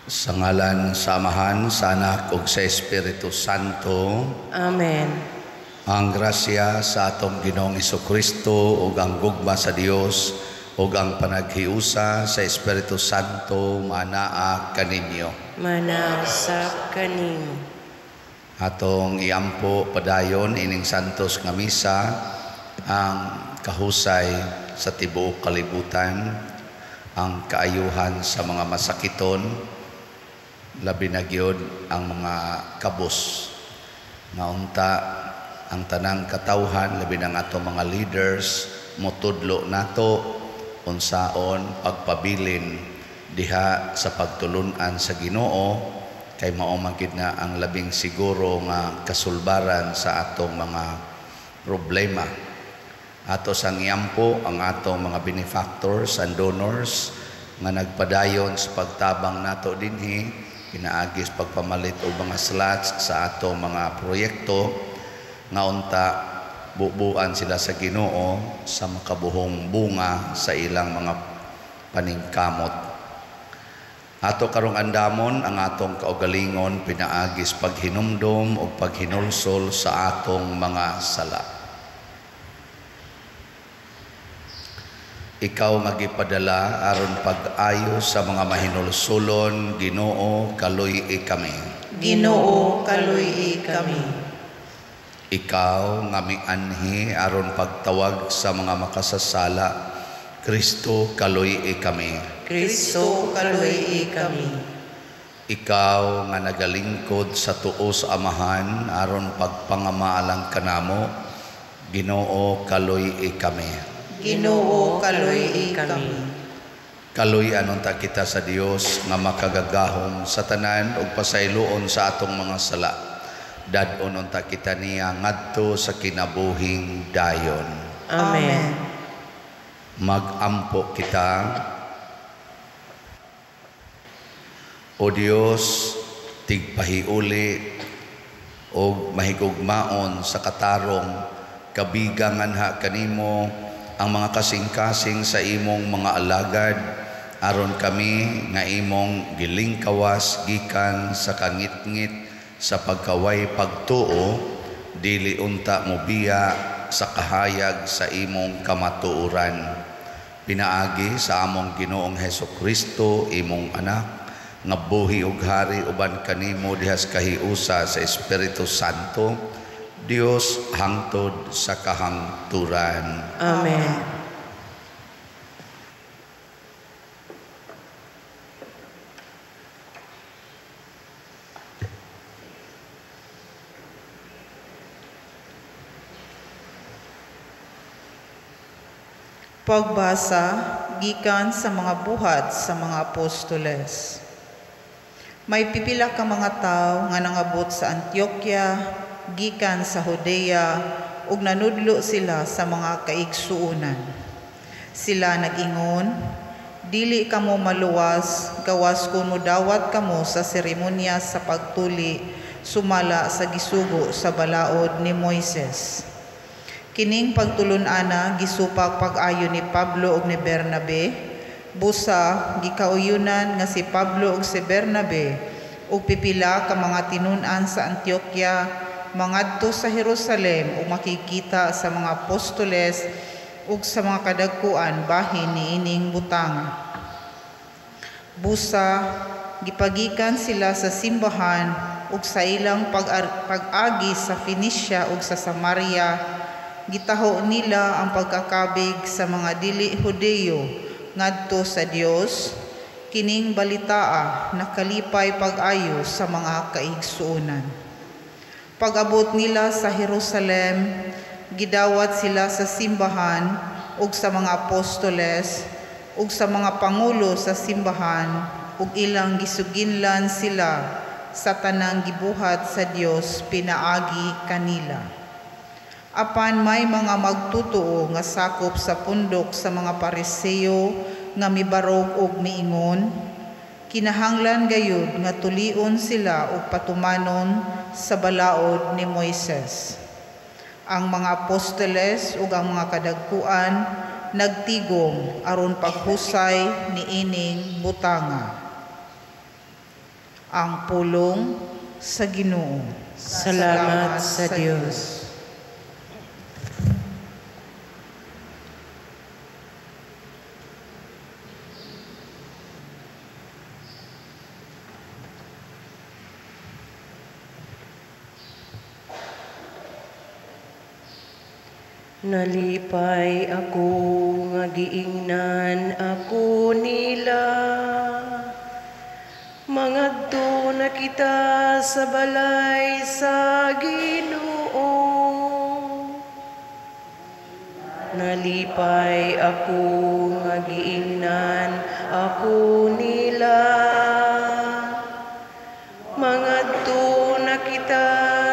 Sa ngalan sa Amahan, sa Anak ug sa Espiritu Santo. Amen. Ang grasya sa atong Ginoong Hesukristo ug ang gugma sa Dios ug ang panaghiusa sa Espiritu Santo manaa kaninyo. Manaa usab kanimo. Atong iampo padayon ining santos nga misa ang kahusay sa tibuok kalibutan, ang kaayuhan sa mga masakiton, labi na gyud ang mga kabus nga unta ang tanang katawhan, labi na ang atong mga leaders, motudlo nato unsaon pagpabilin diha sa pagtulun-an sa Ginoo, kay mao man gid na ang labing siguro nga kasulbaran sa atong mga problema. Ato sang iampo ang atong mga benefactors and donors nga nagpadayon sa pagtabang nato dinhi pinaagi sa pagpamalit og mga slots sa atong mga proyekto nga unta bubuan sila sa Ginoo sa makabuhong bunga sa ilang mga paningkamot. Ato karong andamon ang atong kaugalingon pinaagi sa paghinumdom ug paghinulsol sa atong mga sala. Ikaw nga gipadala aron pag-ayo sa mga mahinulsulon, Ginoo, kaluy-i kami. Ginoo, kaluy-i kami. Ikaw nga mianhi aron pagtawag sa mga makasasala, Kristo, kaluy-i kami. Kristo, kaluy-i kami. Ikaw nga nagalingkod sa tuo sa Amahan aron pagpangamaalang kanamo, Ginoo, kaluy-i kami. Ginoo, kaluy-i kami. Kaluy-an unta kita sa Dios nga makagagahom sa tanan ug pasayloon sa atong mga sala. Dad-on unta kita niya ngadto sa kinabuhing dayon. Amen. Magampo kita. O Dios, tigpahiuli og mahigugmaon sa katarong, kabiga nganha kanimo ang mga kasing-kasing sa imong mga alagad, aron kami nga imong gilingkawas gikan sa kangitngit sa pagkaway pagtuo, dili unta mobiya sa kahayag sa imong kamatuoran. Pinaagi sa among Ginoong Hesukristo, imong anak, nga buhi ug hari uban kanimo dihas kahiusa sa Espiritu Santo, Dios hangtod sa kahangturan. Amen. Pagbasa gikan sa mga buhat sa mga apostoles. May pipila ka mga tawo nga nangabot sa Antioquia gikan sa Judea ug nanudlo sila sa mga kaigsuonan. Sila nag-ingon, dili kamo maluwas gawas kun modawat kamo sa seremonya sa pagtuli sumala sa gisugo sa balaod ni Moises. Kining pagtulun-ana gisupak pag-ayo ni Pablo ug ni Bernabe, busa gikauyunan nga si Pablo ug si Bernabe ug pipila ka mga tinun-an sa Antioquia mangadto sa Jerusalem ug makikita sa mga apostoles ug sa mga kadagkuan bahin niining butanga. Busa gipagikan sila sa simbahan ug sa ilang pag-agi sa Phoenicia ug sa Samaria, gitaho nila ang pagkakabig sa mga dili Hudeyo ngadto sa Dios. Kining balitaa nakalipay pag-ayo sa mga kaigsuonan. Pag-abot nila sa Jerusalem, gidawat sila sa simbahan ug sa mga apostoles ug sa mga pangulo sa simbahan ug ilang gisuginlan sila sa tanang gibuhat sa Dios pinaagi kanila. Apan may mga magtutuo nga sakop sa pundok sa mga Pariseo nga mibarog og miingon, kinahanglan gayud nga tulion sila og patumanon sa balaod ni Moises. Ang mga apostoles ug ang mga kadagkuan nagtigom aron paghusay niining butanga. Ang pulong sa Ginoo. Salamat sa Dios. Nalipay ako nga giingnan ako nila. Mangadto na kita sa balay sa Ginoo. Nalipay ako nga giingnan ako nila. Mangadto na kita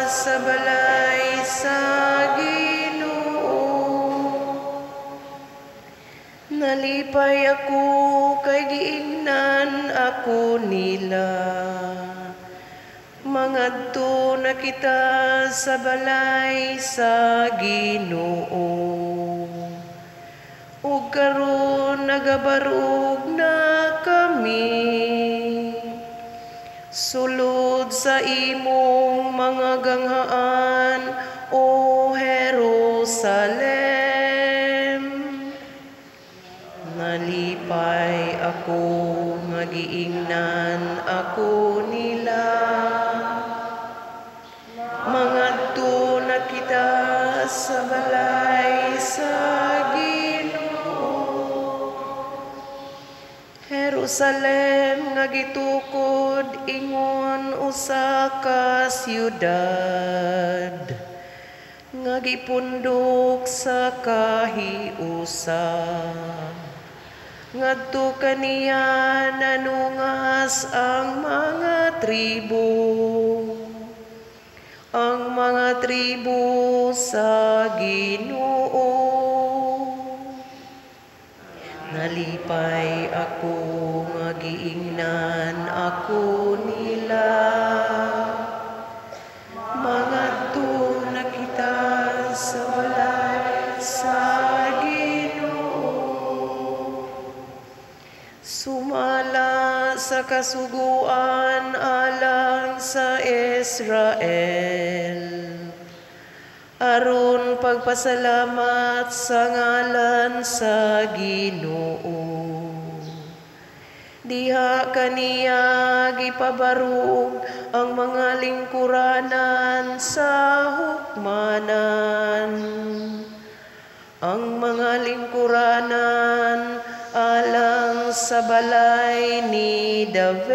sa balay sa Ginoo. Nalipay ako kay giingnan ako nila. Mangadto na kita sa balay sa Ginoo. Ug karon nagabarog na kami. Sulod sa imong mga ganghaan, O Jerusalem. Nalipay ako nga giingnan ako nila. Mangadto na kita sa balay sa Ginoo. Jerusalem nga gitukod ingon usa ka siyudad nga gipundok sa kahiusa. Ngadto kaniya nanungas ang mga tribo, ang mga tribo sa Ginoo. Nalipay ako nga giingnan ako nila. Mangadto na kita sa balay sa Ginoo. Sumala sa kasuguan alang sa Israel, aron pagpasalamat sa ngalan sa Ginoo. Diha kaniya gipabarog ang mga lingkuranan sa hukmanan, ang mga lingkuranan alang sa balay ni David.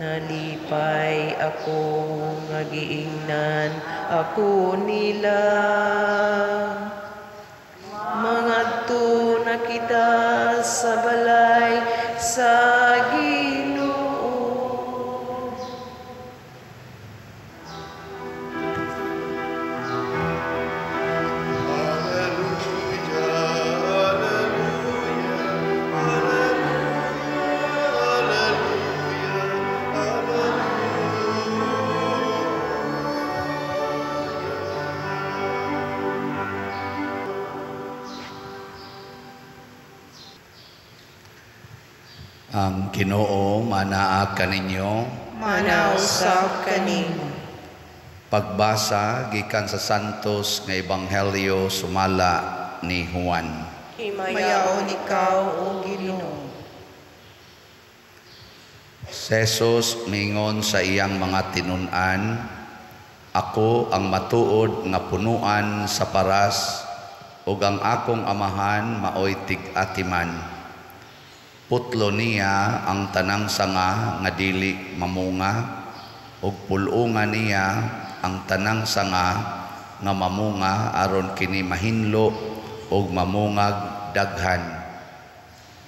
Nalipay ako nga giingnan ako nila. Mangadto na kita sa balay sa Ginoo. Ang Ginoo manaa kaninyo, Manaa usab kanimo. Pagbasa gikan sa Santos nga Ebanghelyo sumala ni Juan. Himayaon ikaw, o Ginoo. Si Jesus mingon sa iyang mga tinun-an, ako ang matuod nga punuan sa paras, ug ang akong amahan maoy tig-atiman. Putlo niya ang tanang sanga nga dili mamunga, ug pul-unga niya ang tanang sanga nga mamunga aron kini mahinlo ug mamungag daghan.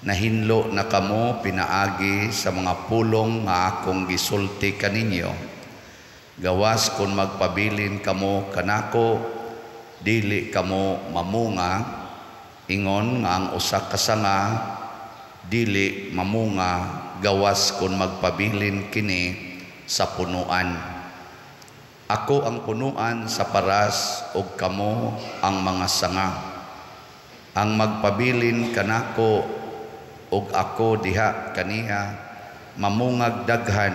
Nahinlo na kamo pinaagi sa mga pulong nga akong gisulti kaninyo. Gawas kon magpabilin kamo kanako, dili kamo mamunga, ingon nga ang usa ka sanga dili mamunga gawas kon magpabilin kini sa punuan. Ako ang punuan sa paras ug kamo ang mga sanga. Ang magpabilin kanako ug ako diha kaniha, mamungag daghan,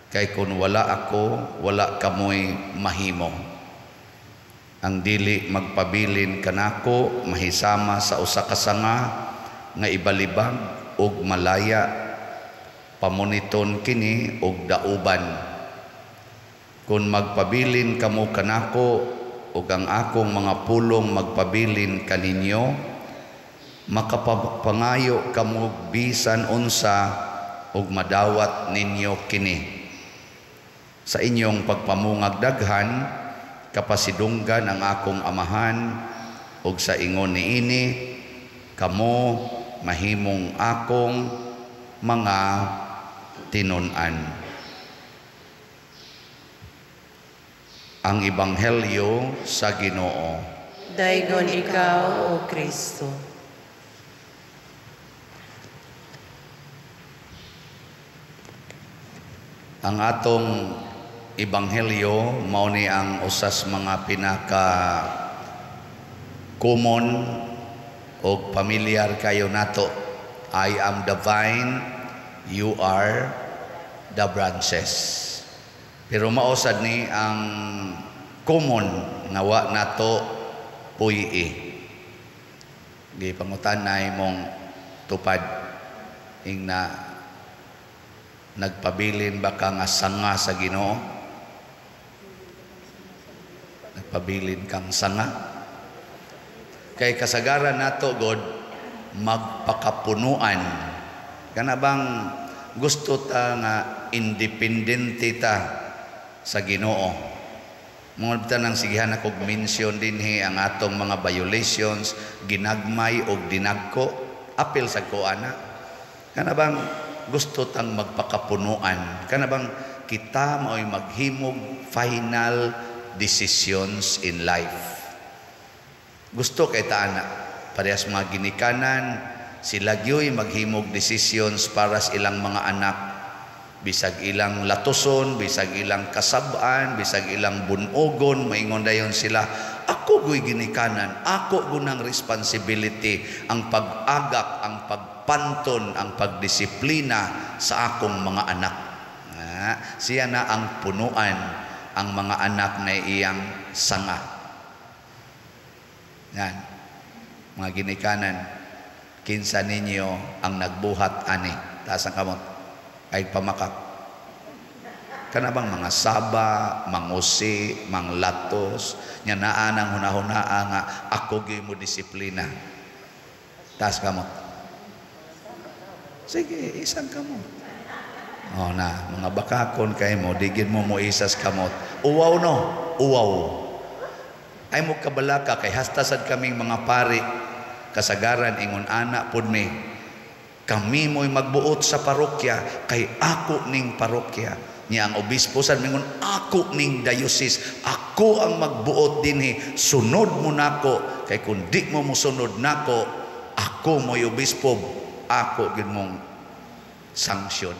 kay kun wala ako, wala kamoy mahimo. Ang dili magpabilin kanako mahisama sa usa ka sanga nga ibalibag ug malaya, pamuniton kini og dauban. Kun magpabilin kamo kanako ug ang akong mga pulong magpabilin kaninyo, makapangayo kamo bisan unsa ug madawat ninyo kini. Sa inyong pagpamungag daghan, kapasidunggan ang akong amahan, ug sa ingon niini kamo mahimong akong mga tinun-an. Ang Ebanghelyo sa Ginoo. Daygon ikaw, O Kristo. Ang atong Ebanghelyo mao ni ang usas mga pinaka common og pamilyar kayo nato. I am the vine, you are the branches. Pero mausad ni ang common nga wa nato puy-i. Gipangutan na imong tupad ingna, nagpabilin ba ka nga sanga sa Ginoo? Nagpabilin kang sanga? Kay kasagaran nato God magpakapunuan. Kana bang gusto ta nga independente ta sa Ginoo? Mga bitaw nang sigihan akog mention dinhi ang atong mga violations, ginagmay og dinagko, apil sa ko ana. Kana bang gusto tang magpakapunuan? Kana bang kita mao'y maghimog final decisions in life? Gusto kay ta ana, parehas mga ginikanan, sila gyoy maghimog decisions para sa ilang mga anak, bisag ilang latuson, bisag ilang kasab-an, bisag ilang bunogon, maingon dayon sila, ako goy ginikanan, ako gunang responsibility ang pag-agak, ang pagpanton, ang pagdisiplina sa akong mga anak. Siya na ang punuan ang mga anak na iyang sanga. Yan, mga ginikanan, kinsa ninyo ang nagbuhat ani? Taas ang kamot. Ay pamakak. Kana bang mga saba, mangusi, manglatos, nya naa nang hunahunaa nga ako gyud mo disiplina. Taas kamot. Sige, isang kamot. Oh na, mga bakakon kay mo, digid mo mo isas kamot. Uwaw no, uwaw. Ay mo kabalaka kay hastasad kaming mga pari kasagaran ingon ana pud mi. Kami mo'y magbuot sa parokya kay ako ning parokya. Niya ang obispo sad mingon ako ning diocese, ako ang magbuot dinhi, sunod mo nako kay kun di mo mosunod nako, ako mo'y obispo, ako gyud mong sanksyon.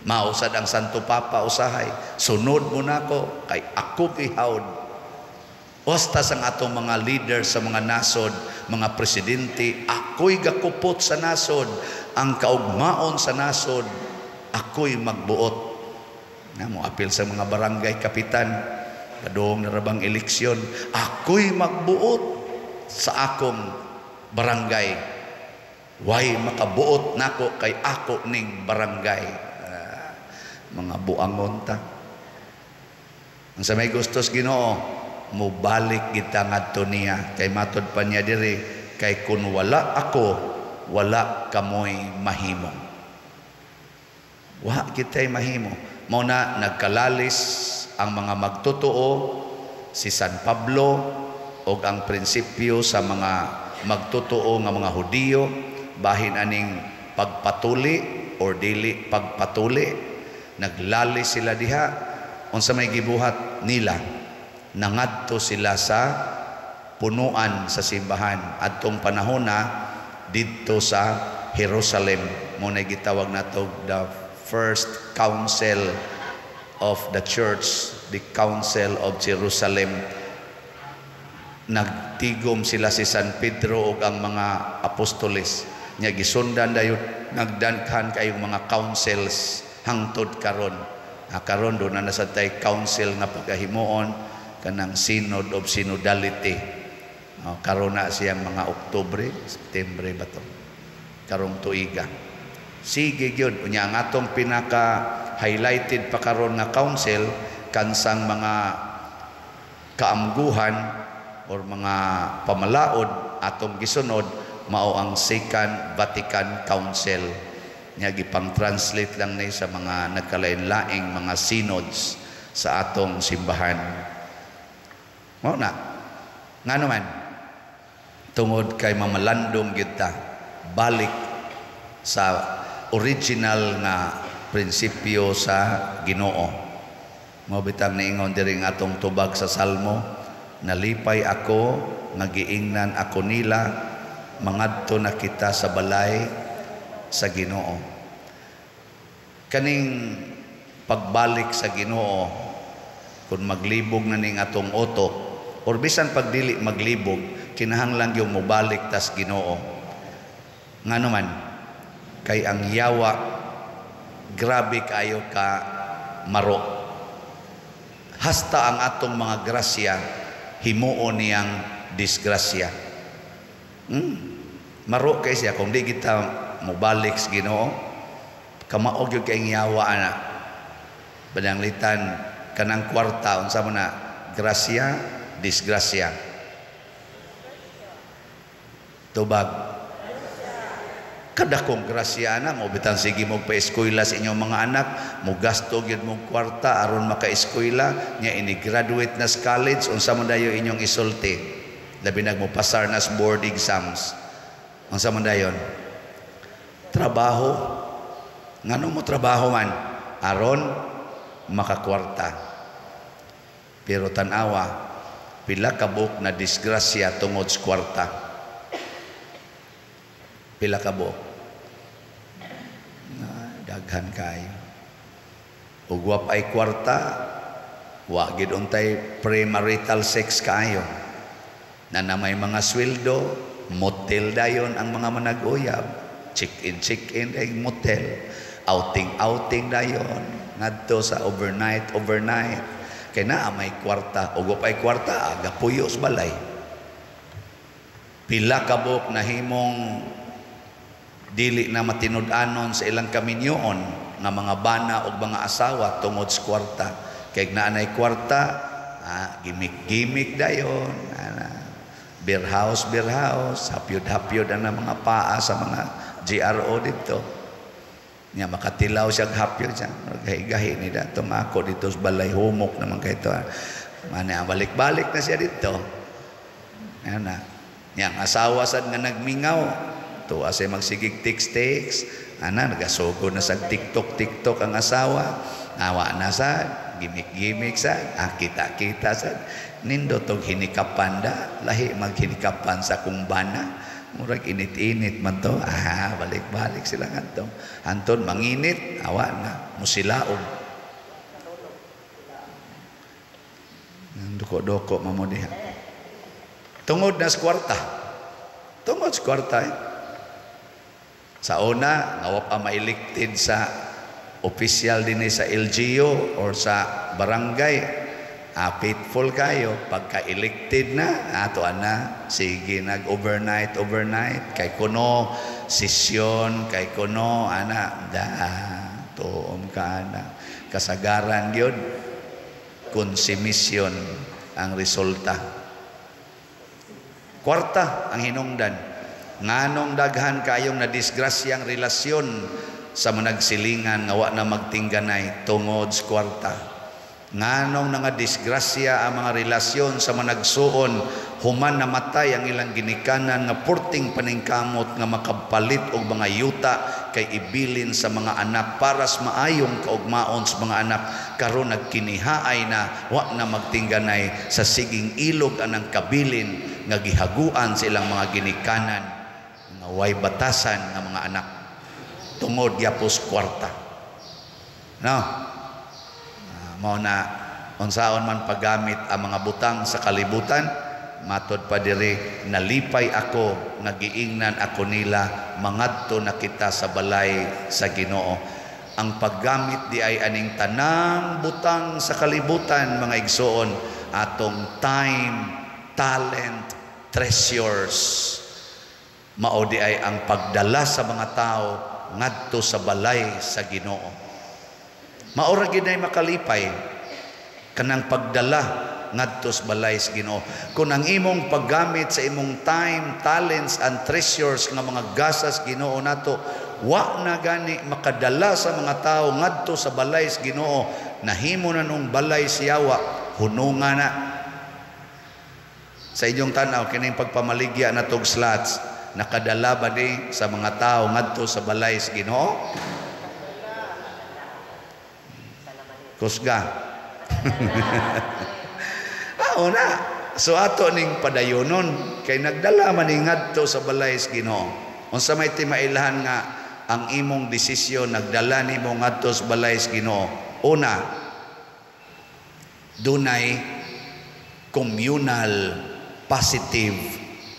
Mao sad ang Santo Papa usahay, sunod mo nako kay ako gihawd. Osta sang atong mga leader sa mga nasod, mga presidente, ako'y gakupot sa nasod, ang kaugmaon sa nasod, ako'y magbuot. Na mo apil sa mga barangay kapitan, padung narabang eleksyon, ako'y magbuot sa akong barangay. Way makabuot nako kay ako ning barangay. Mga buangon ta. Ang sa may gustos Ginoo, mubalik kita ngadto niya kay matod pa niya diri, kay kun wala ako, wala kamoy mahimo. Wa kitay mahimo. Mao na nagkalalis ang mga magtotoo si San Pablo og ang prinsipyo sa mga magtotoo nga mga Hudiyo bahin aning pagpatuli or dili pagpatuli. Naglalis sila diha. Unsa may gibuhat nila? Nangadto sila sa punuan sa simbahan adtong panahona didto sa Jerusalem. Mo na gitawag nato the first council of the church, the Council of Jerusalem. Nagtigom sila si San Pedro ug ang mga apostoles. Nya gisundan dayon nagdaghan kayong mga councils hangtod karon. Karon do na nasa tay council nga pagahimuon kanang Synod of Synodality. Karon na siyang mga Oktubre, September ba to? Karong tuiga. Sige gyud, unya ang atong pinaka highlighted pa karon nga council kansang mga kaamguhan or mga pamalaod atong gisunod mao ang Second Vatican Council. Nya gipang-translate lang ni sa mga nagkalain-laing mga synods sa atong simbahan. Mao na. Ngano man, tungod kay mamalandong gyud ta balik sa original nga prinsipyo sa Ginoo. Mao bitang niingon diri nga atong tubag sa Salmo, nalipay ako nga giingnan ako nila, mangadto na kita sa balay sa Ginoo. Kaning pagbalik sa Ginoo, kung maglibog na ning atong utok or bisan pagdili maglibog, kinahanglan gyud mobalik tas Ginoo. Ngano man, kay ang yawa grabe kayo ka maro. Hasta ang atong mga grasya himuon niyang disgrasya. Maro kay siya kung di kita mobalik sa Ginoo, kamao gyud kay yawa ana. Pananglitan kanang kwarta unsa man na, grasya, disgrasya. Tubag. Kadakong grasya na mo bitang sige mo pa-eskwela sa inyong mga anak, mo gasto gyud mo kwarta aron maka-eskwela nya, ini graduate na sa college, unsa man dayo inyong isulti? Labi nag mo pasar na sa board exams, unsa man dayon? Trabaho. Ngano mo trabaho man? Aron makakwarta. Pero tan-awa pila ka buok na disgrasya tungod sa kwarta. Pila ka buok na, daghan kayo. Ug wa ay kwarta, wa gid untay premarital sex kaayo. Na na may mga sweldo, motel dayon ang mga manag-uyab. Check-in, check-in ay motel. Outing, outing dayon. Ngadto sa overnight, overnight. Kay naa may kwarta, ug wa ay kwarta, aga puyo sa balay. Pila ka buok nahimong dili na matinud-anon sa ilang kaminyoon nga mga bana o mga asawa tungod sa kwarta. Kay naanay kwarta, gimmick-gimmick dayon. Ana, beer house, beer house, hapyod-hapyod ang mga paa sa mga GRO dito. Nya makatilaw siya hapyod siya. Gahi-gahi ni dato ako dito sa balay, humok naman kay to. Mane balik-balik na siya dito. Ana. Nya ang asawa sad nga nagmingaw, tuwa siya magsigig text-text. Ana, nagasugod na sa TikTok, TikTok ang asawa. Awa na sa gimmick-gimmick sa kita-kita sa nindot og hinikapan da, lahi maghinikapan sa kumbana. Murag init-init man to. Balik-balik sila ngadto. Anton manginit, awa na musilaom. Doko-doko mamo diha. Tungod na sa kwarta. Tungod sa kwarta eh. Sa una, nga wa pa ma-elected sa official din sa LGU or sa barangay, faithful kayo. Pagka-elected na, ato ana, sige nag-overnight, overnight, kay kuno, sesyon, kay kuno, ana, da, tuom ka, ana. Kasagaran yun, konsumisyon ang resulta. Kwarta ang hinungdan. Nganong daghan kayong nadisgrasyang relasyon sa managsilingan nga wa na magtingganay tungod sa kwarta. Nganong nga disgrasya ang mga relasyon sa managsuon human namatay ang ilang ginikanan nga purting paningkamot nga makapalit og mga yuta kay ibilin sa mga anak para sa maayong kaugmaon sa mga anak, karon nagkinihaay na wa na magtingganay sa siging ilog anang kabilin nga gihaguan sa ilang mga ginikanan nga way batasan nga mga anak tungod gyapos kwarta. No? Mao na unsaon man paggamit ang mga butang sa kalibutan, Matod pa diri, nalipay ako nga giingnan ako nila, mangadto na kita sa balay sa Ginoo. Ang paggamit di ay aning tanang butang sa kalibutan, mga igsoon, atong time, talent, treasures, mao di ay ang pagdala sa mga tao ngadto sa balay sa Ginoo. Mao ra gid ay makalipay kanang pagdala ngadto sa balay sa Ginoo. Kung ang imong paggamit sa imong time, talents and treasures nga mga gasas Ginoo nato wa na gani makadala sa mga tao ngadto sa balay sa Ginoo, nahimo na nung balay siyawa, hununga na. Sa inyong tanaw, kining pagpamaligya na tog slots, nakadala ba ni sa mga tao ngadto sa balay sa Ginoo? Kusga. Ah, na. So ato ning padayonon kay nagdala man ni ngadto sa balay sa Ginoo. Unsa may timailahan nga ang imong desisyon nagdala nimo ngadto sa balay sa Ginoo? Una, dunay communal positive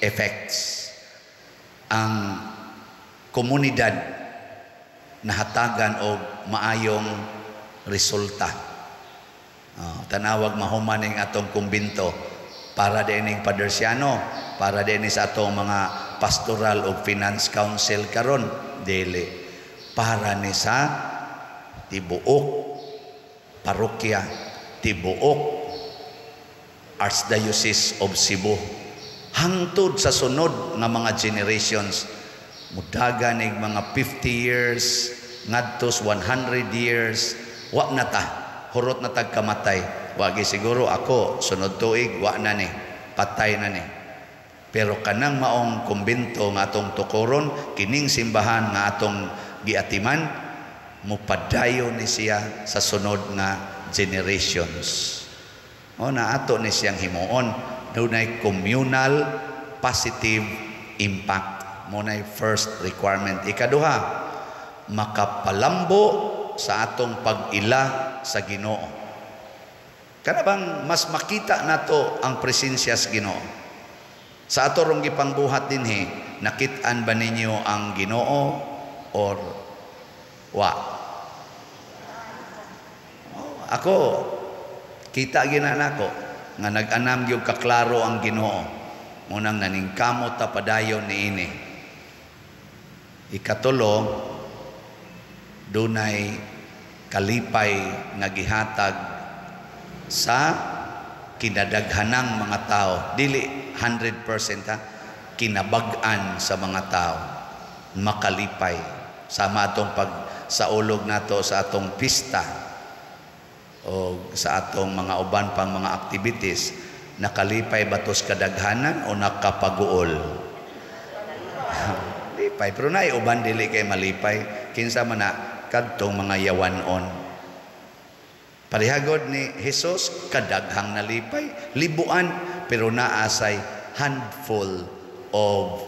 effects. Ang komunidad nahatagan og maayong resulta. Tanawag mahuman ning atong kumbinto para dining Padersiano, para din sa atong mga pastoral o finance council karon, dili para ni sa tibuok parokya, tibuok Archdiocese of Cebu, hangtod sa sunod nga mga generations, mudagan nig mga 50 years ngadto 100 years, wa na ta, hurot na tag kamatay. Wagi siguro ako sunod tuig wa na ni, patay na ni. Pero kanang maong kumbento nga atong tukoron, kining simbahan nga atong giatiman, mupadayon ni siya sa sunod nga generations. O na ato ni siyang himuon, dunay communal positive impact. Munay first requirement. Ikaduha, makapalambo sa atong pag-ila sa Ginoo. Kana bang mas makita nato ang presensya sa Ginoo? Sa ato rong gipangbuhat dinhi, nakit-an ba ninyo ang Ginoo or wa? Oh, ako kita gina nako nga nag-anam gyud kaklaro ang Ginoo. Munang naningkamot ta padayon niini. Ikatulo, dunay kalipay nga gihatag sa kinadaghanang mga tao. Dili 100% ha, kinabag-an sa mga tao makalipay sama atong pag saulog nato sa atong pista o sa atong mga uban pang mga activities. Nakalipay ba tos kadaghanan o nakapaguol? Lipay, pero naay uban dili kay malipay. Kinsa man na kadtong mga yawanon. Parehagod ni Jesus, kadaghang nalipay, libuan, pero naasay handful of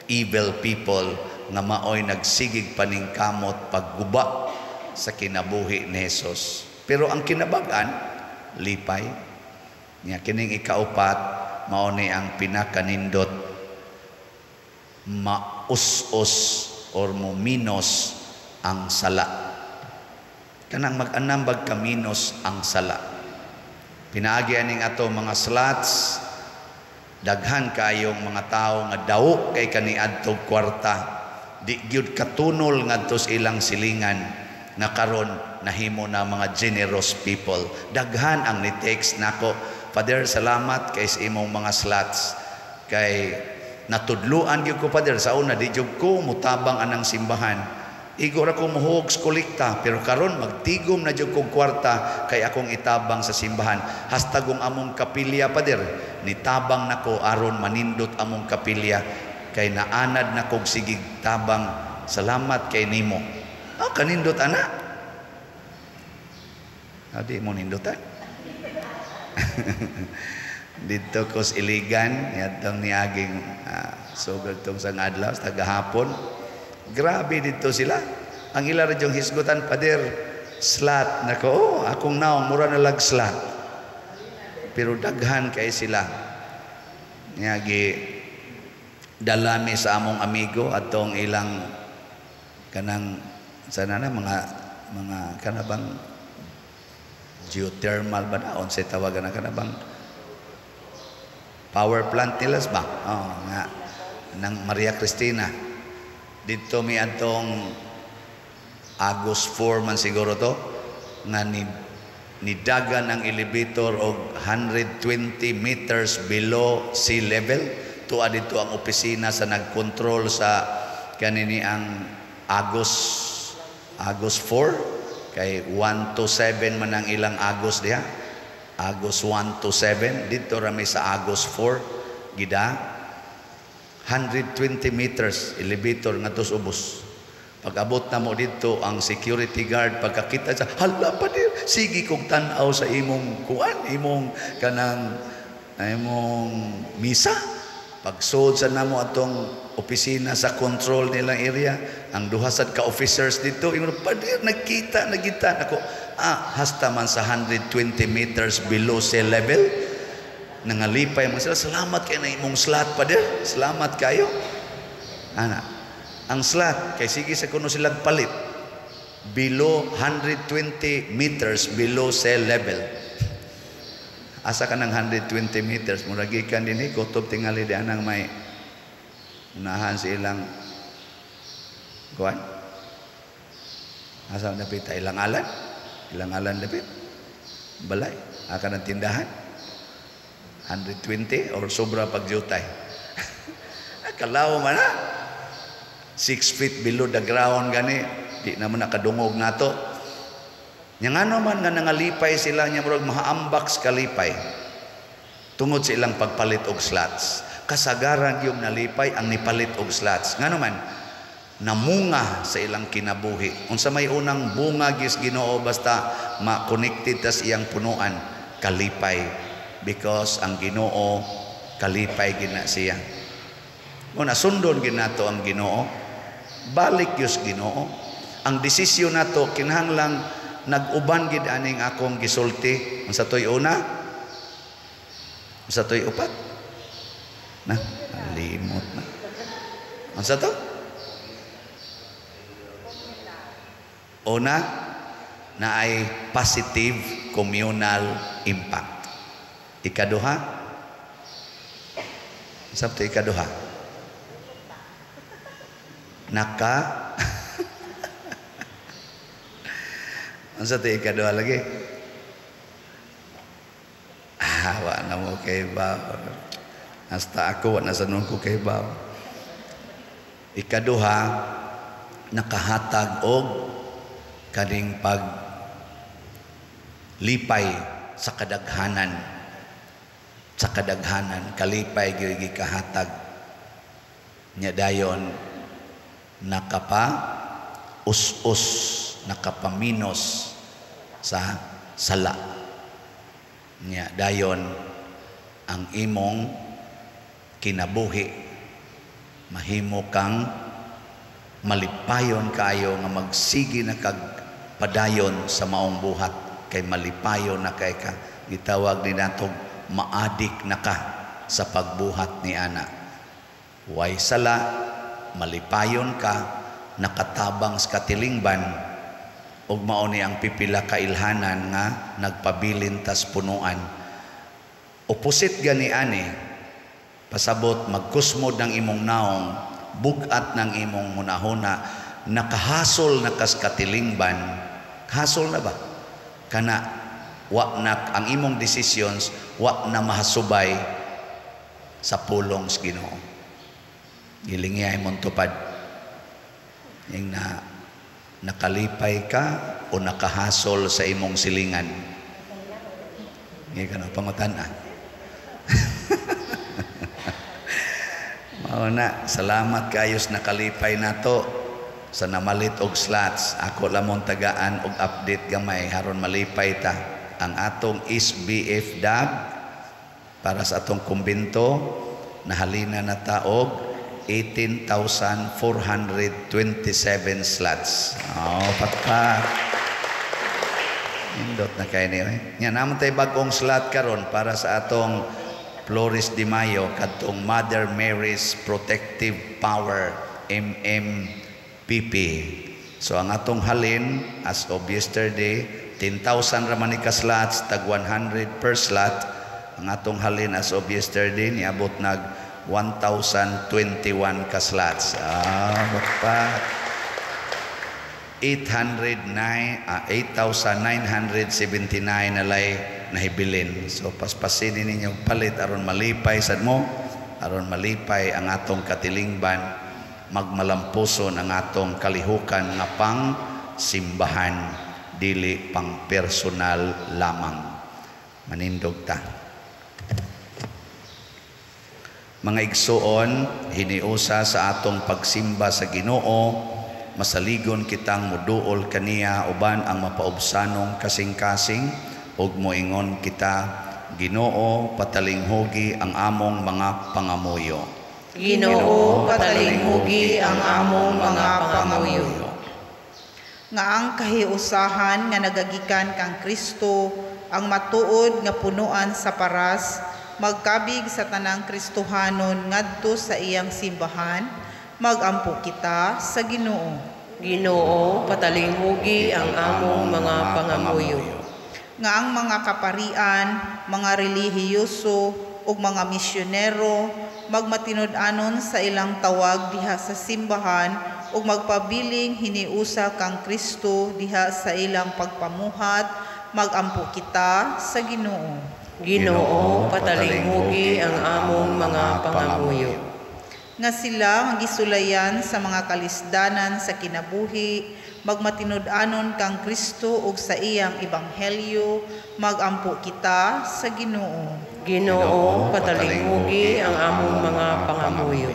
evil people nga maoy nagsigig paningkamot pagguba sa kinabuhi ni Jesus. Pero ang kinabag-an, lipay. Nya kining ikaupat, mao ni ang pinakanindot, maus-us or muminos ang sala. Kanang mag-anambag kaminos ang sala. Pinaagi aning ato mga slots, daghan kayong mga tao nga daw kay kaniadtog kwarta, di gyud katunol ngadto sa ilang silingan, nga karon nahimo na mga generous people. Daghan ang ni-text nako, "Father, salamat kay sa imong mga slots kay natudluan gyud ko, Father. Sa una di gyud ko mutabang anang simbahan. Igo ra ko muhuog sa kolekta, pero karon magtigom na jud kog kwarta kay akong itabang sa simbahan. Hastagong among kapilya, Pader, nitabang nako aron manindot among kapilya kay naanad na kog sigig tabang. Salamat kay nimo." Ah, kanindot ana. Adi mo nindutan. Dito ko sa Iligan, yatong niaging sugod tong sa adlaw sa tagahapon. Grabe dito sila. Ang ila ra yung hisgutan, "Pader, slat." Nako, oh, akong naong mura na lag slat. Pero daghan kay sila. Nya gi dalami sa among amigo atong ilang kanang sana na mga kanabang geothermal ba na unsay tawagan na kanabang power plant nila ba? Oh, nga ng Maria Cristina. Didto mi atong August 4 man siguro to nga ni nidagan ang elevator og 120 meters below sea level. Tuwa dito ang opisina sa nagkontrol sa kanini ang August 4 kay 1 to 7 man ang ilang August diha. August 1 to 7 dito rami sa August 4 gida 120 meters elevator ngadto sa ubos. Pag-abot na mo dito ang security guard pagkakita sa hala pa dir sige kog tan-aw sa imong kuan imong kanang imong misa. Pagsud sa namo atong opisina sa control nilang area, ang duha sad ka officers dito ingon padir nagkita nagita nako hasta man sa 120 meters below sea level. Nangalipay man sila, salamat kay na imong slot padir, salamat kayo. Ana, ang slot kay sige sa kuno sila palit below 120 meters below sea level. Asa ka ng 120 meters murag gikan dinhi kutob tingali di anang may unahan sa ilang kuan. Asa dapit ilang alan dapit balay aka ng tindahan 120 or sobra pag jutay. Kalaw man na 6 feet below the ground gani di naman nakadungog nato. Nya ngano man nga nangalipay sila nya murag mahaambak kalipay tungod sa ilang pagpalit og slots. Kasagaran yung nalipay ang nipalit og slots. Ngano man namunga sa ilang kinabuhi. Unsa may unang bunga gis Ginoo basta ma-connected tas iyang punuan, kalipay, because ang Ginoo kalipay gina siya. Una sundon ginato ang Ginoo, balik yus Ginoo. Ang desisyon nato kinahanglang nag-uban gid aning akong gisulti. Unsa toy una? Unsa toy upat? Na, limot na. Unsa to? Una na ay positive communal impact. Ikaduha? Unsa to ikaduha? Naka unsa to ikaduha lagi? Wa na mo kay ba. Hasta ako wa na sa nun ko kay ba. Ikaduha, nakahatag og kaning paglipay sa kadaghanan. Sa kadaghanan kalipay gyud gikahatag nya dayon nakapa us-us, nakapaminos sa sala. Nya dayon ang imong kinabuhi mahimo kang malipayon kaayo nga magsige na kag padayon sa maong buhat kay malipayon na kay ka. Gitawag ni natong maadik na ka sa pagbuhat ni ana. Way sala, malipayon ka, nakatabang sa katilingban, ug mao ni ang pipila ka ilhanan nga nagpabilin tas punuan. Opposite gani ani, pasabot magkusmod ng imong naong, bugat ng imong hunahuna, nakahasol na kas katilingban. Hasol na ba? Kana wa na ang imong decisions, wa na mahasubay sa pulong sa Ginoo. Gilingiyay mong tupad. Yung na nakalipay ka o nakahasol sa imong silingan. Ngayon ka na, pangutan ah. Mao na, salamat kayos nakalipay nato sa namalit og slots. Ako lamon tagaan og update gamay haron malipay ta. Ang atong SBF DAB para sa atong kumbento nahalina na ta og 18,427 slots. Oh, pakpak. Indot na kay niyo. Nya naman tay bag-ong slot karon para sa atong Flores de Mayo kadtong Mother Mary's Protective Power, MMPP. So ang atong halin as of yesterday, 10,000 ra man ni ka slots, tag 100 per slot. Ang atong halin as of yesterday niabot nag 1,021 ka slots. Ah, bapat. 8,979 nalay nahibilin. So paspasinin ninyo palit aron malipay sad mo, aron malipay ang atong katilingban, magmalampuson ang atong kalihukan nga pang simbahan, dili pang personal lamang. Manindog ta. Mga igsuon, hiniusa sa atong pagsimba sa Ginoo, masaligon kitang muduol kaniya uban ang mapaubsanong kasing-kasing ug moingon kita, Ginoo, patalinghugi ang among mga pangamuyo. Ginoo, patalinghugi ang among mga pangamuyo. Nga ang kahiusahan nga nagagikan kang Kristo, ang matuod nga punuan sa paras, magkabig sa tanang Kristohanon ngadto sa iyang simbahan, magampo kita sa Ginoo. Ginoo, patalinghugi ang among mga pangamuyo. Nga ang mga kaparian, mga relihiyoso ug mga misyonero magmatinud-anon sa ilang tawag diha sa simbahan ug magpabiling hiniusa kang Kristo diha sa ilang pagpamuhat, magampo kita sa Ginoo. Ginoo, patalinghugi ang among mga pangamuyo. Nga sila ang gisulayan sa mga kalisdanan sa kinabuhi, magmatinud-anon kang Kristo ug sa iyang ebanghelyo, magampo kita sa Ginoo. Ginoo, patalinghugi ang among mga pangamuyo.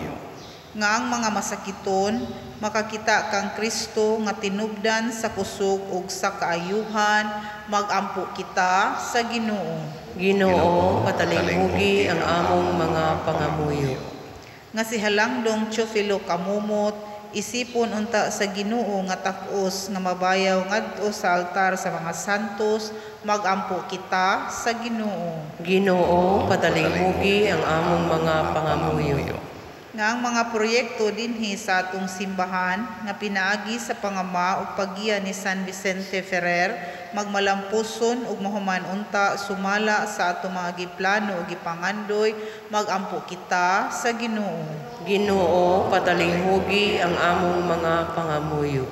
Nga ang mga masakiton makakita kang Kristo nga tinubdan sa kusog ug sa kaayuhan, magampo kita sa Ginoo. Ginoo, patalinghugi ang among mga pangamuyo. Nga si Halangdong Teofilo Camomot, isipon unta sa Ginoo nga takos nga mabayaw ngadto sa altar sa mga santos, magampo kita sa Ginoo. Ginoo, patalinghugi ang among mga pangamuyo. Nga ang mga proyekto dinhi sa atong simbahan nga pinaagi sa pangama ug paggiya ni San Vicente Ferrer, magmalampuson ug mahuman unta sumala sa atong mga giplano ug gipangandoy, magampo kita sa Ginoo. Ginoo, patalinghugi ang among mga pangamuyo.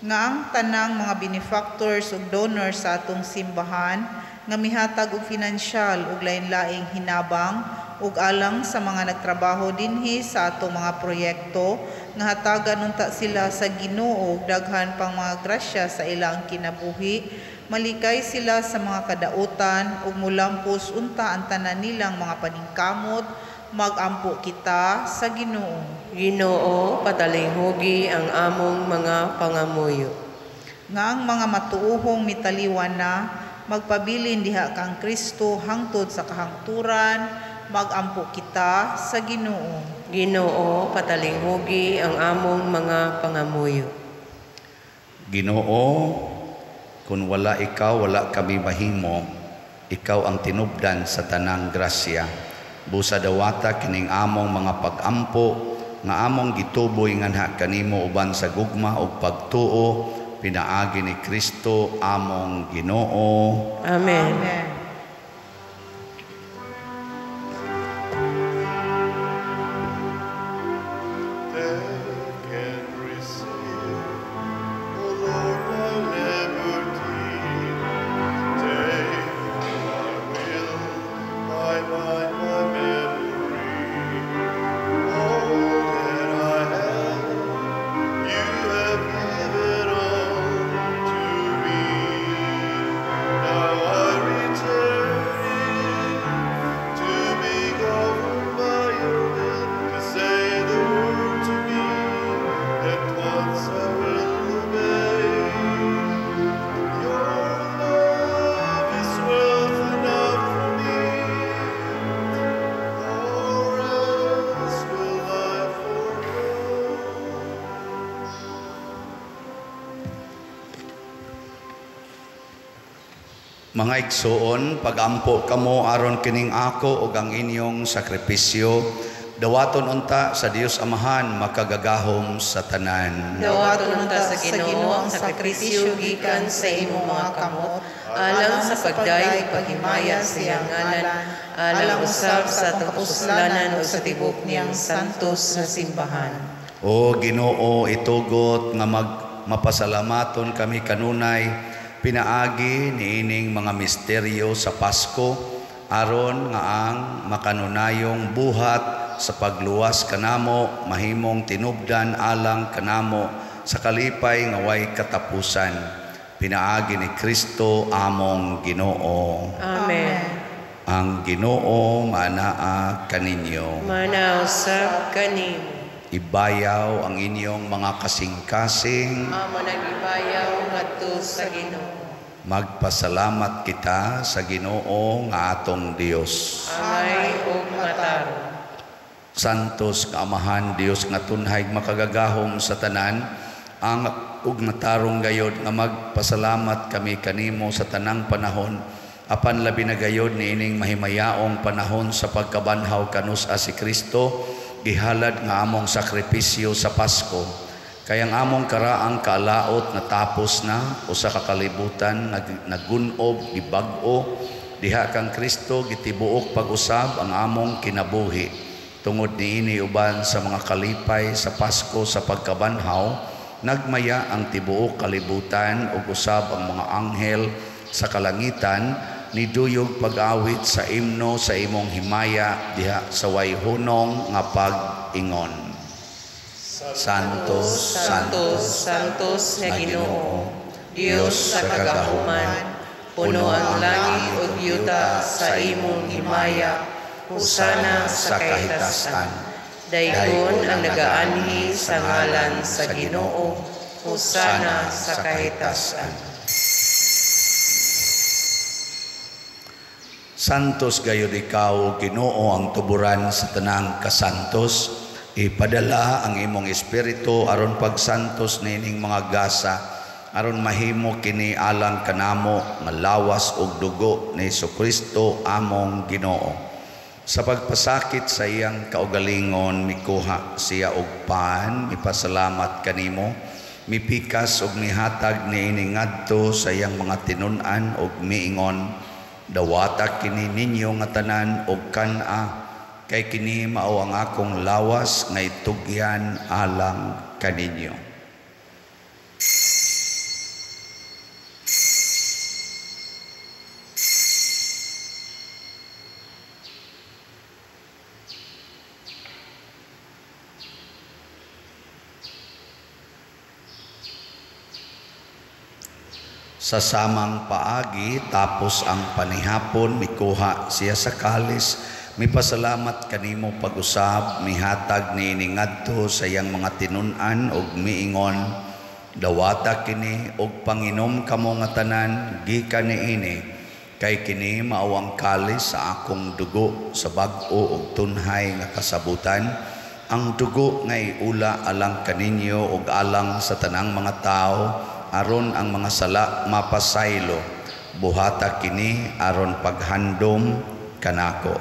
Nga ang tanang mga benefactors ug donors sa atong simbahan nga mihatag og finansyal ug lain-laing hinabang ug alang sa mga nagtrabaho dinhi sa atong mga proyekto, nga hatagan unta sila sa Ginoo og daghan pang mga grasya sa ilang kinabuhi, malikay sila sa mga kadautan ug mulampos unta ang tanan nilang mga paningkamot, magampo kita sa Ginoo. Ginoo, patalinghugi ang among mga pangamuyo. Nga ang mga matuohong mitaliwan na magpabilin diha kang Kristo hangtod sa kahangturan, magampo kita sa Ginoo. Ginoo, patalinghugi ang among mga pangamuyo. Ginoo, kung wala ikaw, wala kami mahimo. Ikaw ang tinubdan sa tanang grasya. Busa dawata kining among mga pagampo nga among gituboy nganha kanimo uban sa gugma ug pagtuo, pinaagi ni Kristo among Ginoo. Amen. Amen. Now I return. Mga igsoon, pagampo kamo aron kining ako ug ang inyong sakripisyo, dawaton unta sa Dios Amahan makagagahom sa tanan. Dawaton unta sa Ginoo ang sakripisyo gikan sa imong mga kamot, alang sa pagday ug paghimaya sa iyang ngalan, alang usab sa atong kapuslanan ug sa tibuok niyang santos nga simbahan. O Ginoo, itugot nga mapasalamaton kami kanunay pinaagi niining mga misteryo sa Pasko, aron nga ang makanunayong buhat sa pagluwas kanamo mahimong tinubdan alang kanamo sa kalipay nga way katapusan, pinaagi ni Kristo among Ginoo. Amen. Ang Ginoo manaa kaninyo. Manaa usab kanimo. Ibayaw ang inyong mga kasing-kasing. Amo nang ibayaw ngadto sa Ginoo. Magpasalamat kita sa Ginoo nga atong Dios. Angay ug matarong. Santos nga Amahan, Dios nga tunhay makagagahom sa tanan, ang ug matarong gayod nga magpasalamat kami kanimo sa tanang panahon, apan labi na gayod niining mahimayaong panahon sa pagkabanhaw kanus-a si Kristo, gihalad nga among sakripisyo sa Pasko. Kay ang among karaang kaalaot natapos na, usa ka kalibutan nagun-ob, gibag-o, diha kang Kristo gitibuok pag-usab ang among kinabuhi. Tungod niini uban sa mga kalipay sa Pasko sa pagkabanhaw, nagmaya ang tibuok kalibutan ug usab ang mga anghel sa kalangitan, niduyog pag-awit sa imno sa imong himaya diha sa way hunong nga pag-ingon. Santos, Santos, Santos nga Ginoo, Dios sa kagahuman, puno ang langit ug yuta sa imong himaya. Hosana sa kahitasan. Daygon ang nagaanhi sa ngalan sa Ginoo. Hosana sa kahitasan. Santos gayud ikaw, Ginoo, ang tuburan sa tanang kasantos. Ipadala ang imong espiritu aron pagsantos niining mga gasa, aron mahimo kini alang kanamo nga lawas ug dugo ni Hesukristo among Ginoo. Sa pagpasakit sa iyang kaugalingon, mikuha siya og pan, mipasalamat kanimo, mipikas ug mihatag niini ngadto sa iyang mga tinun-an ug miingon, dawata kini ninyo nga tanan og kan-a, kay kini mao ang akong lawas nga itugyan alang kaninyo. Sa samang paagi, tapos ang panihapon, mikuha siya sa kalis, mipasalamat kanimo pag-usab, mihatag niini ngadto sa iyang mga tinun-an ug miingon, dawata kini ug panginom kamo nga tanan gikan niini, kay kini mao ang kalis sa akong dugo sa bag-o ug tunhay nga kasabutan, ang dugo nga iula alang kaninyo ug alang sa tanang mga tawo, aron ang mga sala mapasaylo. Buhata kini aron paghandom kanako.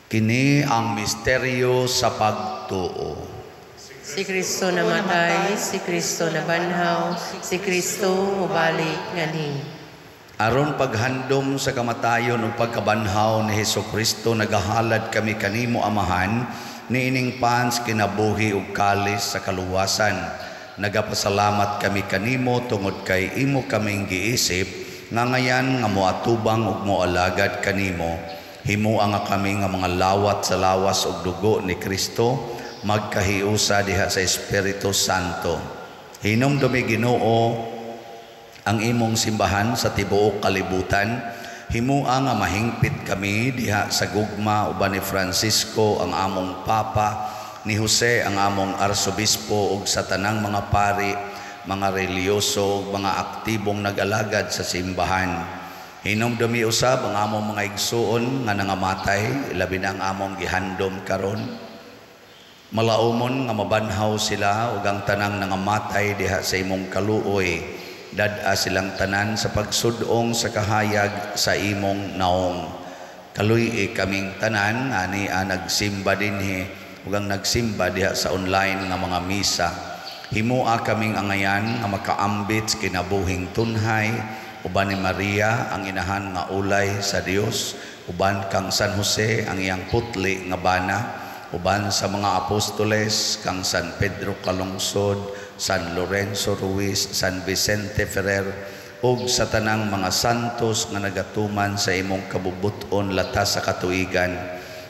Kini ang misteryo sa pagtuo. Si Kristo namatay, si Kristo nabanhaw, si Kristo mobalik nganhi. Aron paghandom sa kamatayon ug pagkabanhaw ni Hesukristo, nagahalad kami kanimo Amahan niining pans kinabuhi ug kalis sa kaluwasan. Nagapasalamat kami kanimo tungod kay imo kaming giisip nga ngayan nga moatubang ug moalagad kanimo. Himua nga kami nga mga lawat sa lawas ug dugo ni Kristo, magkahiusa diha sa Espiritu Santo. Hinumdumi Ginoo ang imong simbahan sa tibuok kalibutan. Himua nga mahingpit kami diha sa gugma uban ni Francisco ang among Papa, ni Jose ang among Arsobispo ug sa tanang mga pari, mga reliyoso ug mga aktibong nag-alagad sa simbahan. Hinumdumi usab ang among mga igsuon nga nangamatay, labi na ang among gihandom karon. Malaumon nga mabanhaw sila ug ang tanang nangamatay diha sa imong kaluoy. Dad-a silang tanan sa pagsudong sa kahayag sa imong naong. Kaluy-i kaming tanan ani ang nagsimba dinhi ug ang nagsimba diha sa online nga mga misa. Himoa kaming angayan nga makaambit sa kinabuhing tunhay uban ni Maria ang inahan nga ulay sa Dios, uban kang San Jose ang iyang putli nga bana, uban sa mga apostoles kang San Pedro Calungsod, San Lorenzo Ruiz, San Vicente Ferrer, ug sa tanang mga santos nga nagatuman sa imong kabubut-on latas sa katuigan.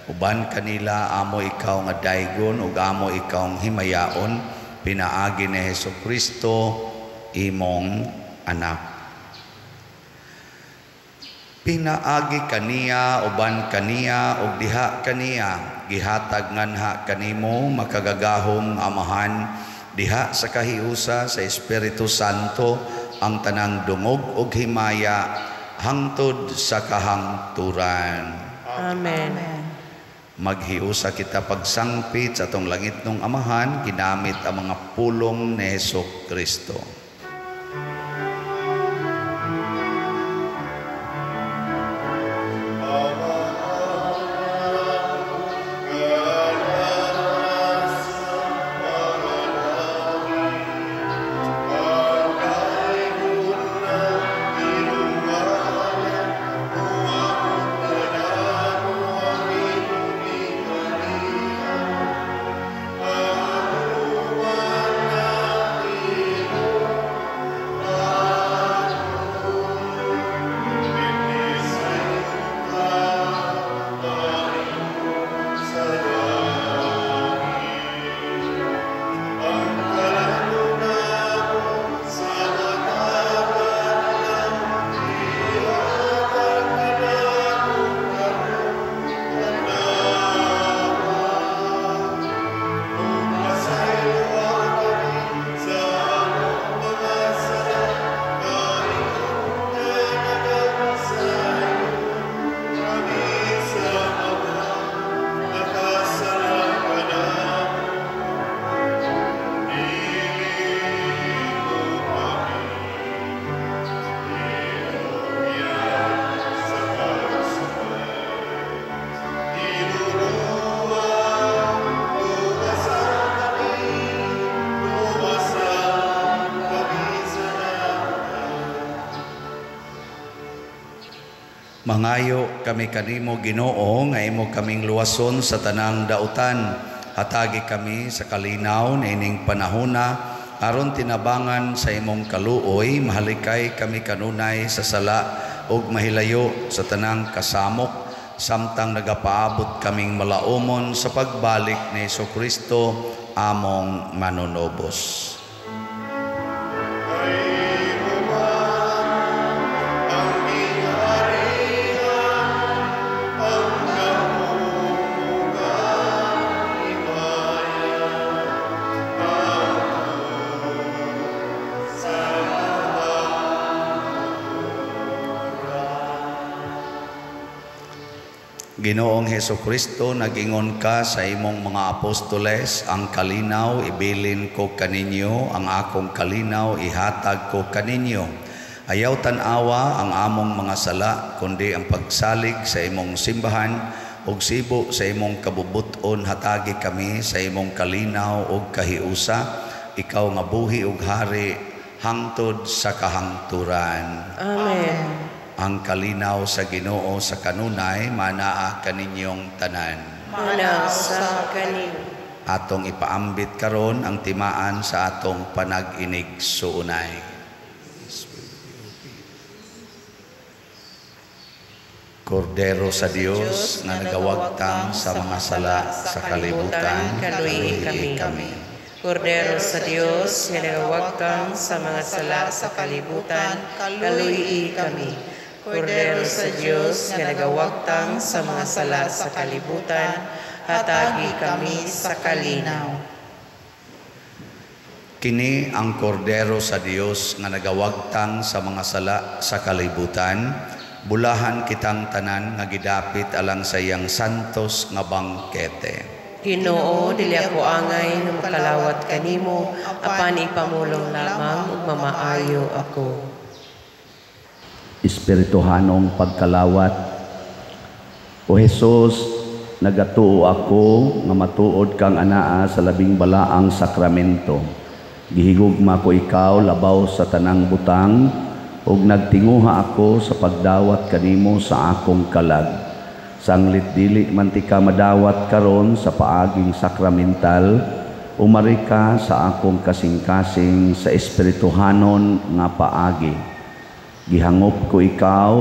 Uban kanila amo ikaw nga daygon ug amo ikaw himayaon, pinaagi ni Hesus Kristo imong anak. Pinaagi kaniya, uban kaniya, ug diha kaniya, gihatag nganha kanimo makagagahom Amahan, diha sa kahiusa sa Espiritu Santo ang tanang dungog ug himaya hangtod sa kahangturan. Amen. Maghiusa kita pagsangpit sa atong langitnong Amahan, ginamit ang mga pulong ni Hesus Kristo. Mangayo kami kanimo Ginoo nga imo kaming luwason sa tanang dautan. Hatagi kami sa kalinaw niining panahona aron tinabangan sa imong kaluoy, mahalikay kami kanunay sa sala ug mahilayo sa tanang kasamok, samtang nagapaabot kaming malaumon sa pagbalik ni Hesukristo among manunubos. Ginoong Hesukristo, nagingon ka sa imong mga apostoles, ang kalinaw ibilin ko kaninyo, ang akong kalinaw ihatag ko kaninyo. Ayaw tan-awa ang among mga sala, kundi ang pagsalig sa imong simbahan, ug sibo sa imong kabubut-on, hatagi kami sa imong kalinaw ug kahiusa, ikaw nga buhi ug hari hangtod sa kahangturan. Amen. Ang kalinaw sa Ginoo sa kanunay manaa kaninyong tanan. Manaa sa kaninyo. Atong ipaambit karon ang timaan sa atong panag-inig suunay. Kordero sa Dios nga nagawagtang sa mga sala sa kalibutan, kaluyi kami. Kordero sa Dios nga nagawagtang sa mga sala sa kalibutan, kaluyi kami. Kordero sa Dios nga nagawagtang sa mga sala sa kalibutan, hatagi kami sa kalinaw. Kini ang kordero sa Dios nga nagawagtang sa mga sala sa kalibutan, Bulahan kitang tanan nga gidapit alang sa iyang santos nga bangkete. Ginoo, dili ako angay nga makalawat kanimo, apan ipamulong lamang ug mamaayo ako. Espirituhanong pagkalawat. O Hesus, nagatuo ako nga matuod kang anaa sa labing balaang sakramento. Gihigugma ko ikaw labaw sa tanang butang, ug nagtinguha ako sa pagdawat kanimo sa akong kalag. Sanglit dili man ti ka madawat karon sa paaging sakramental, umari ka sa akong kasing-kasing sa espirituhanon nga paagi. Gihangop ko ikaw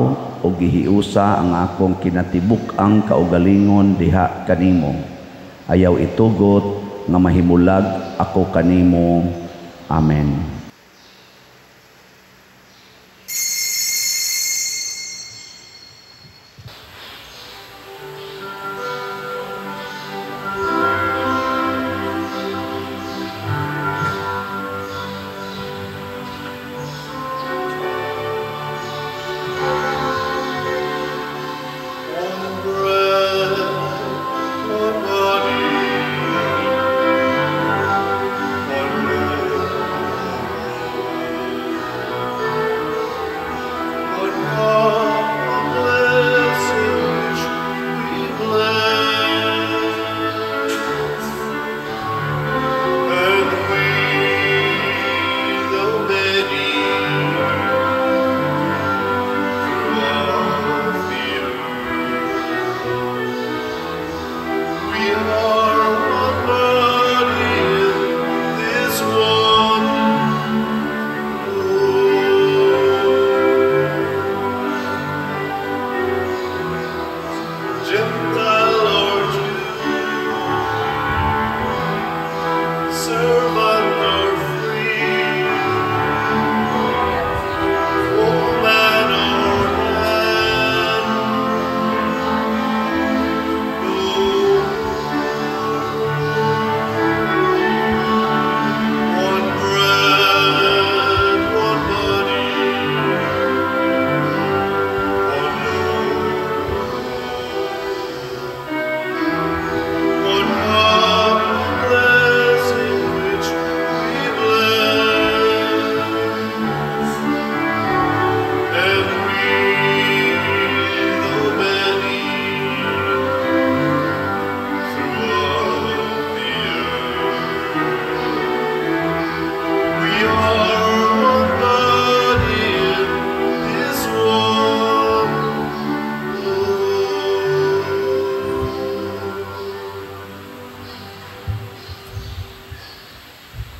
o gihiusa ang akong kinatibuk-ang kaugalingon diha kanimo. Ayaw itugot nga mahimulag ako kanimo. Amen.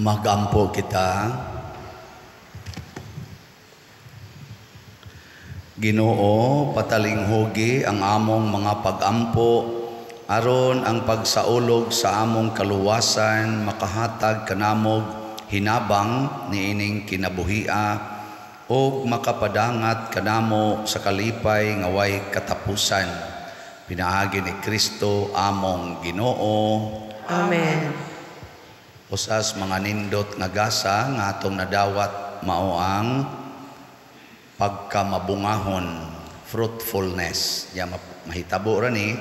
Magampo kita. Ginoo, patalinghugi ang among mga pagampo aron ang pagsaulog sa among kaluwasan makahatag kanamog hinabang niining kinabuhia ug makapadangat kanamo sa kalipay nga way katapusan. Pinaagi ni Kristo among Ginoo. Amen. Usas mga nindot nga gasa nga atong nadawat mao ang pagkamabungahon, fruitfulness. Ya mahitabo ra ni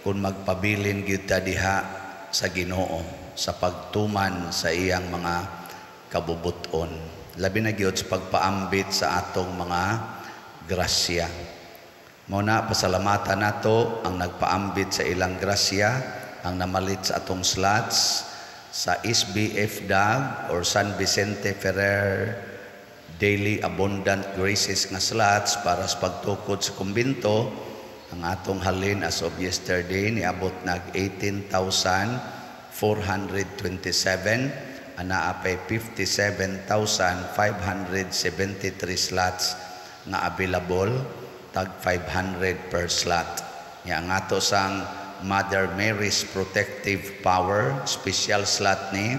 kung magpabilin gyud ta diha sa Ginoo sa pagtuman sa iyang mga kabubuton. Labi na gyud sa pagpaambit sa atong mga grasya. Mao na pasalamatan nato ang nagpaambit sa ilang grasya, ang namalit sa atong slots sa SBF DAG or San Vicente Ferrer Daily Abundant Graces nga slots para sa pagtukod sa kumbinto. Ang atong halin as of yesterday niabot nag 18,427, anaa pay 57,573 slots nga available, tag 500 per slot. Nya ang ato sang Mother Mary's Protective Power special slot ni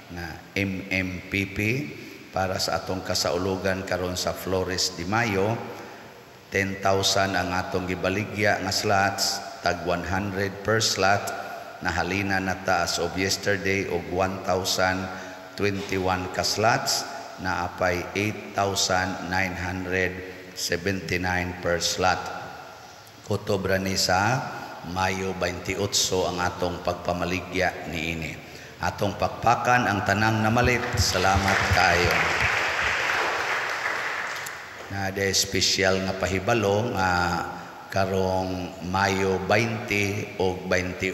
na MMPP para sa atong kasaulugan karon sa Flores de Mayo. 10,000 ang atong gibaligya nga slots, tag 100 per slot. Nahalina na ta as of yesterday og 1,021 ka slots, naapay 8,973 79 per slot. Kutob ra ni sa Mayo 28 ang atong pagpamaligya niini. Atong pakpakan ang tanang namalit. Salamat kaayo. Na de espesyal nga pahibalo nga karong Mayo 20 og 21,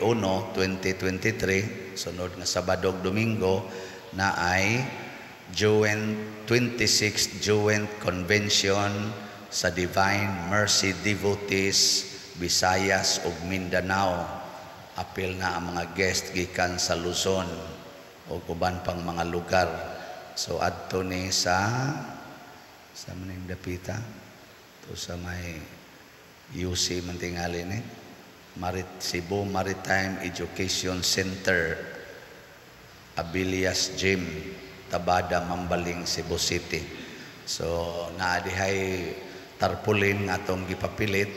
2023, sunod nga Sabado ug Domingo, na ay joint 26 Joint Convention sa Divine Mercy Devotees Visayas ug Mindanao. Apil na ang mga guest gikan sa Luzon ug uban pang mga lugar. So adto ni sa maning dapita to sa may UC man tingali ni Cebu Maritime Education Center, Abilias Gym, Tabada, Mambaling, Cebu City. So naa dihay tarpaulin nga atong gipapilit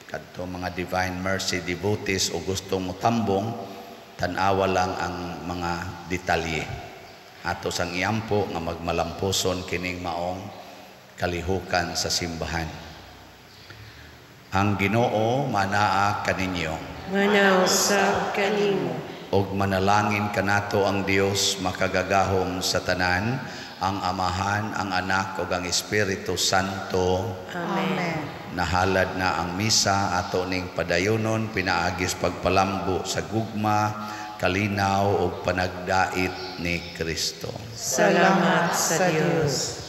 kadto mga Divine Mercy devotees o gustong motambong, tan-awa lang ang mga detalye. Ato sang iampo nga magmalampuson kining maong kalihukan sa simbahan. Ang Ginoo manaa kaninyo. Manaa usab kanimo. Og manalangin kanato ang Dios makagagahom sa tanan, ang Amahan, ang Anak ug ang Espiritu Santo. Amen. Nahalad na ang misa, ato ning padayonon pinaagis pagpalambo sa gugma, kalinaw ug panagdait ni Kristo. Salamat sa Dios.